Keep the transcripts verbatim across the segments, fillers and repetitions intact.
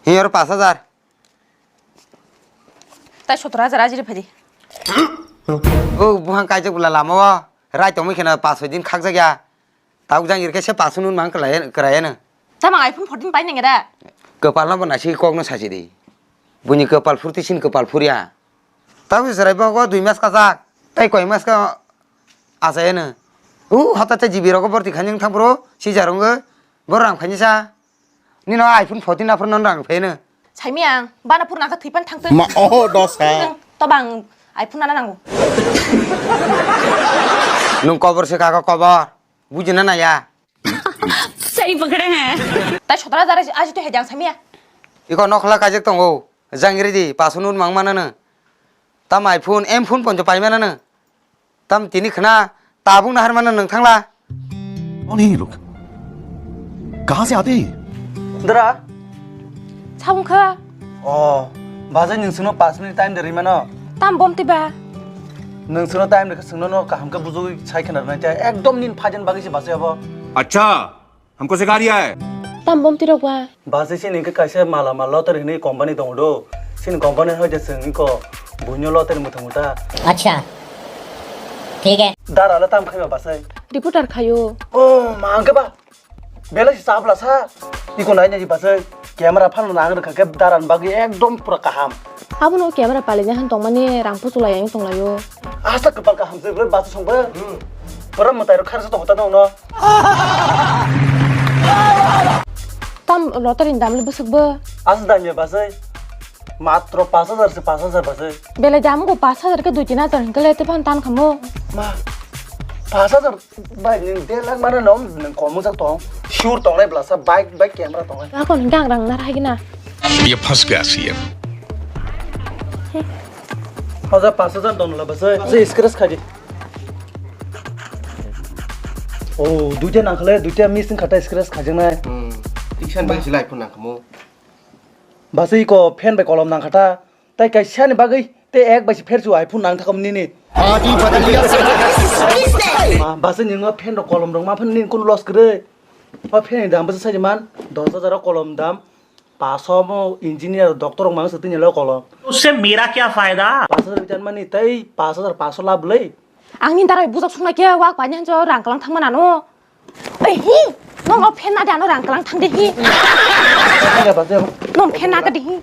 Hi oro pash hajar. Tai sotor hajar ajiri phai di. O buhang kaijak bwla lama o. Rai tongwi kheno pash soi din khakjak ya. Tabuk jang irkhe se pash nun mang kwlai, kwrai ano. Tamo iPhone fourteen pai nang da? Kwpal no bo naisi kok no sachi di. Buini kwpal phurti sin kwpal phurya. Tabuk chwrai bo go dui mas kajak. Tai koi mas ka achai ano. U hota te G B rogo borti khani thang bro. Si jarong go. Bo rang phani sa. Nino iPhone fourteen aphuru non rang pheno. Saimiyang, bana phuru nangkha thwipan thangtwi. Ma, oho, dos ha. Nang to bang iPhone nana nango. Nung kobor se kaka kobor. Bujina naya. Sari pakade hai. Tai sotor hajar aji to hejang saimiya. Iko nokhla kajak tongo. Jang ridi, pash nun mang manano. Tam iPhone, M phone ponjo pai manano. Tam tini khna tabuk nahar mano nung thangla. कौन है ये लोग? कहाँ से आते हैं ये? Dara. Sabung kha. Oh, bazai nung sungno pash minute time de rimano. Tam bom tiba. Nung sungno time de sungno no kaham khe bujui sai khna rwnai te ekdom nin phajen bagwi se bazai abo. अच्छा, हमको सिखा रिया है। Tam bom tirok ba. Basi sini ke kaisa mala mal lottery hinwi company tongo do. Sini company hoi de sini ko bunyo lottery muthung ta. अच्छा, ठीक है। Dara la tam khaiba basai. Reporter khayo. Oh, ma angke ba. Bela si sabla sa. Iko nai nai basai. Camera phan na ang kha ke daran bagi ekdom pura kaham. Abono camera pali na han tongmani rang puchulai ang tonglayo. Asa kepal kaham se bas songba. Pura matai ro kharsa tong ta no. Tam lottery ni dam le bwswk bo? Aswk dam ya basai. Matro pash hajar se pash hajar basai. Belai dam go pash hajar ke dui tin hajar hingke le te phan tan khamo. Ma, pash hajar bai ni der lakh mane nom nang komo jak tong. Sure tong nai blasa bike bike camera tong nai. Ako hingke ang rang nar hai gina. ये फंस गया CM. Hoja pash hajar don la basai. Basai scratch khaji. Oh, duita nangkhale, duita missing khata scratch khajaknai. Hmm. Tiksan bai silai phone nangkhamo. Basai ko pen bai kolom nangkhata. Tai kaisa ni bagwi te ek bai se phersu iPhone nang thakam nini. Ma, basai ni ngo pen rok kolom rok ma phan nini kun loss kwrwi. O pen ni dam bwsa sai man dos hajar o kolom dam. Paso mo engineer doctor rok mang se tini lo kolom. उससे मेरा क्या फायदा? Paso jan mani tai paso jar paso lab le. Ang ni darai bujak sungna khe wak pai nang jo rang kalang thang mana no. Ei hi, no no phen na de ano rang kalang thang de hi. Iya ba je. No phen na ka de hi.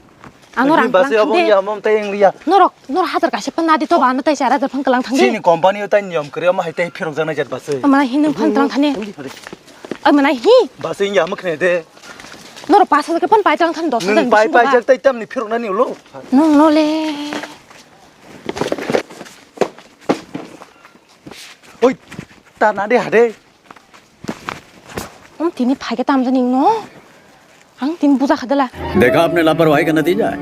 Ano rang kalang thang de. Ya mom tai eng liya. Norok nor hajar kaisa phen na de to ba ano tai chara jar phen kalang thang de. Sini company tai niyom kre ma hai tai phirok jana jat ba se. Mana hi nung phen kalang thang de. Ai mana hi. Ba se ya ma khne de. Norok pas hajar khe phan pai tang than dos hajar. Nwng pai pai jak tai tamni phirok nani ulo. Nwng no le. Oi, ta na de ha de. Um tini phai khe tam jani no. Ang tini buja kha de la. देखा आपने लापरवाही का नतीजा है।